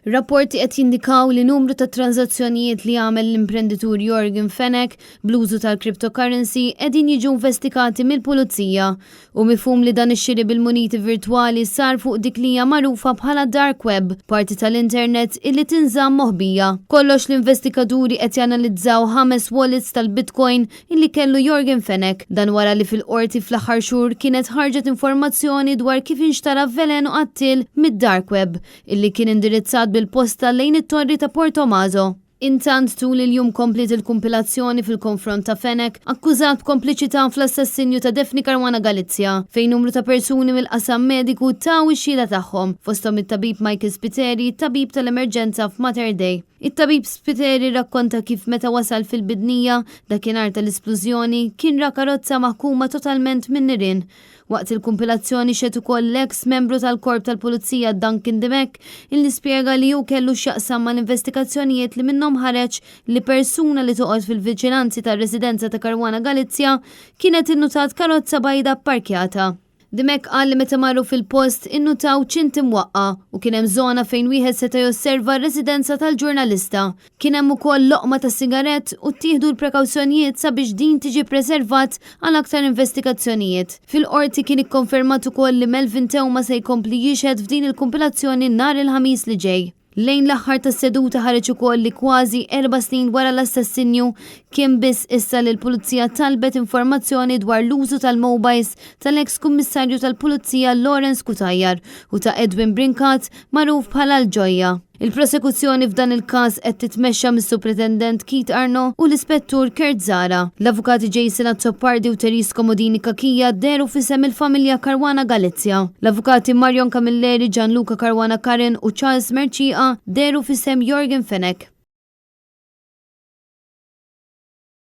Rapporti qed jindikaw li numru ta' tranżazzjonijiet li għamel l-imprenditur Yorgen Fenech bl-użu tal-cryptocurrency qegħdin jiġu investigati mill-Pulizija. Hu mifhum li dan ix-xiri bil-muniti virtwali sar fuq dik li hija magħrufa bħala dark web, parti tal-internet illi tinżamm moħbija. B'kollox l-investigaturi qed janalizzaw ħames wallets tal-bitcoin illi kellu Yorgen Fenech. Dan wara li fil-Qorti fl-aħħar xhur kienet ħarġet informazzjoni dwar kif inxtara velenu qattiel mid-dark web illi kien indirizzat bil-posta lejn it-torri ta' Portomaso. Intant tul il-jum kompliet il-kumpilazzjoni fil-konfront ta' Fenech, akkużat b'kompliċità fl-assassinju ta' Daphne Caruana Galizia, fejn numru ta' persuni mill-qasam mediku taw ix-xhieda tagħhom, fosthom it-tabib Michael Spiteri, tabib tal-emerġenza f'Mater Dei. It-tabib Spiteri rrakkonta kif meta wasal fil-Bidnija, dakinhar tal-isplużjoni, kien ra karozza maħkuma totalment min-nirien. Waqt il-kumpilazzjoni xehed ukoll l-eks membru tal-Korp tal-Pulizija Duncan Dimech illi spjega li hu kellu x'jaqsam mal-investigazzjonijiet li minnhom ħareġ li persuna li toqgħod fil-viċinanzi tar-residenza ta' Caruana Galizia kienet innutat karozza bajda pparkjata. Dimech qal li meta marru fil-post innutaw ċint imwaqqa' u kien hemm żona fejn wieħed seta' josserva r-residenza tal-ġurnalista. Kien hemm ukoll loqma ta' sigarett u ttieħdu l-prekawzjonijiet sabiex din tiġi ppreservat għal aktar investigazzjonijiet. Fil-Qorti kien ikkonfermat ukoll li Melvin Theuma se jkompli jixhed f'din il-kumpilazzjoni nhar il-Ħamis li ġej. Lejn l-aħħar tas-seduta ħareġ ukoll li kważi erba' snin wara l-assassinju kien biss issa li l-Pulizija talbet informazzjoni dwar l-użu tal-mobiles tal-eks Kummissarju tal-Pulizija Lawrence Cutajar u ta' Edwin Brincat magħruf bħala l-Ġojja. Il-prosekuzzjoni f'dan il-każ qed titmexxa mis-Supretendent Keith Arnaud u l-Ispettur Kurt Zahra. L-Avukati Jason Azzopardi u Therese Comodini Cachia dehru f'isem il-familja Caruana Galizia. L-Avukati Marion Camilleri, Gianluca Caruana Karin u Charles Mercieca dehru f'isem Yorgen Fenech.